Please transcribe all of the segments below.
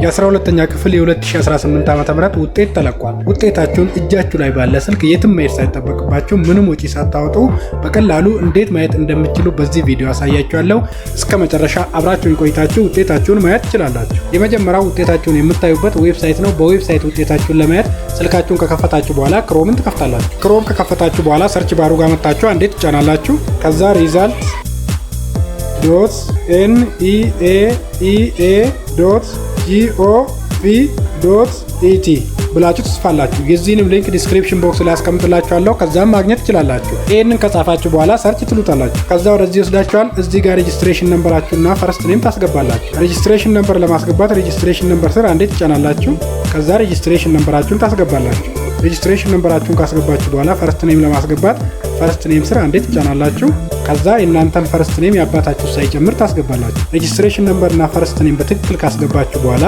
የ12ኛ ክፍል የ2018 ዓ.ም ውጤት ተለቋል። ውጤታችሁን እጃችሁ ላይ ባለ ስልክ የትም መሄድ ሳይጠበቅባችሁ፣ ምንም ወጪ ሳታወጡ በቀላሉ እንዴት ማየት እንደምትችሉ በዚህ ቪዲዮ አሳያችኋለሁ። እስከ መጨረሻ አብራችሁን ቆይታችሁ ውጤታችሁን ማየት ትችላላችሁ። የመጀመሪያው ውጤታችሁን የምታዩበት website ነው። በ website ውጤታችሁን ለማየት ስልካችሁን ከከፈታችሁ በኋላ Chrome ን ትከፍታላችሁ። Chrome ከከፈታችሁ በኋላ search bar ኡ ጋር መታችሁ አንዴ ትጫናላችሁ። ከዛ result.neaea.gov.et ብላችሁ ትጽፋላችሁ። የዚህንም link description box ላይ አስቀምጥላችኋለሁ። ከዛም ማግኘት ትችላላችሁ። ይህንን ከጻፋችሁ በኋላ search ትሉታላችሁ። ከዛ ወደዚህ ይወስዳችኋል። እዚህ ጋር registration number ኣችሁና first name ታስገባላችሁ። Registration number ለማስገባት registration number ስር አንዴ ትጫናላችሁ። ከዛ registration number ኣችሁን ታስገባላችሁ። Registration number ኣችሁን ካስገባችሁ በኋላ first name ለማስገባት first name ስር አንዴ ትጫናላችሁ። ከዛ የእናንተን first name የአባታችሁ ሳይጨምር ታስገባላችሁ። Registration number እና first name በትክክል ካስገባችሁ በኋላ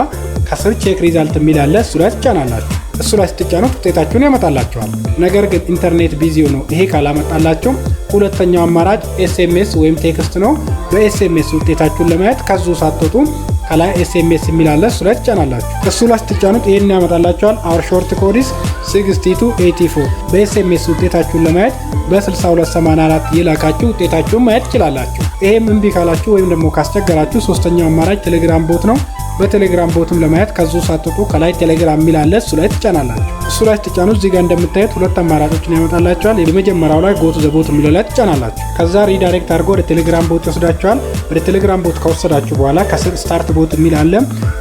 ከስር check result የሚል አለ። እሱ ላይ ትጫናላችሁ። እሱ ላይ ስትጫኑት ውጤታችሁን ያመጣላችኋል። ነገር ግን ኢንተርኔት busy ሆኖ ይሄ ካላመጣላችሁ ሁለተኛው አማራጭ SMS ወይም text ነው። በ SMS ውጤታችሁን ለማየት ከዙ ሳትወጡ ከላይ SMS የሚል አለ። እሱ ላይ ትጫናላችሁ። እሱ ላይ ስትጫኑት ይሄን ያመጣላችኋል። Our short code is 6284። በ SMS ውጤታችሁን ለማየት በ6284 የላካችሁ ውጤታችሁን ማየት ትችላላችሁ። ይሄም እምቢ ካላችሁ ወይም ደግሞ ካስቸገራችሁ ሶስተኛው አማራጭ ቴሌግራም bot ነው። በቴሌግራም bot ም ለማየት ከዙ ሳትወጡ ከላይ ቴሌግራም የሚል አለ። እሱ ላይ ትጫናላችሁ። እሱ ላይ ስትጫኑ እዚህ ጋር እንደምታዩት ሁለት አማራጮችን ያመጣላችኋል። የመጀመሪያው ላይ go to the bot የሚለው ላይ ትጫናላችሁ። ከዛ redirect አድርጎ ወደ ቴሌግራም bot ይወስዳችኋል። ወደ ቴሌግራም bot ከወሰዳችሁ በኋላ ከስር start bot የሚል አለ።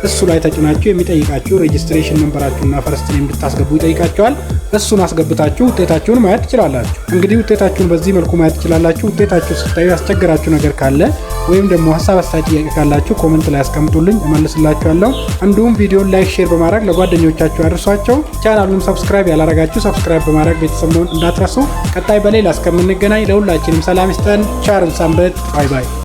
እሱ ላይ ተጭናችሁ የሚጠይቃችሁ registration number ኣችሁና first name እንድታስገቡ ይጠይቃችኋል። እሱን አስገብታችሁ ውጤታችሁን ማየት ትችላላችሁ። እንግዲህ ውጤታችሁን በዚህ መልኩ ማየት ትችላላችሁ። ውጤታችሁ ስታዩ ያስቸገራችሁ ነገር ካለ ወይም ደግሞ ሀሳብ፣ አስተያየት፣ ጥያቄ ካላችሁ comment ላይ አስቀምጡልኝ፣ እመልስላችኋለሁ። እንዲሁም ቪዲዮን like፣ share በማድረግ ለጓደኞቻችሁ አድርሷቸው። ቻናሉን subscribe ያላረጋችሁ subscribe በማድረግ ቤተሰብ መሆን እንዳትረሱ። ቀጣይ በሌላ እስከምንገናኝ ለሁላችንም ሰላም ይስጠን። ቸር እንሰንብት። Bye bye።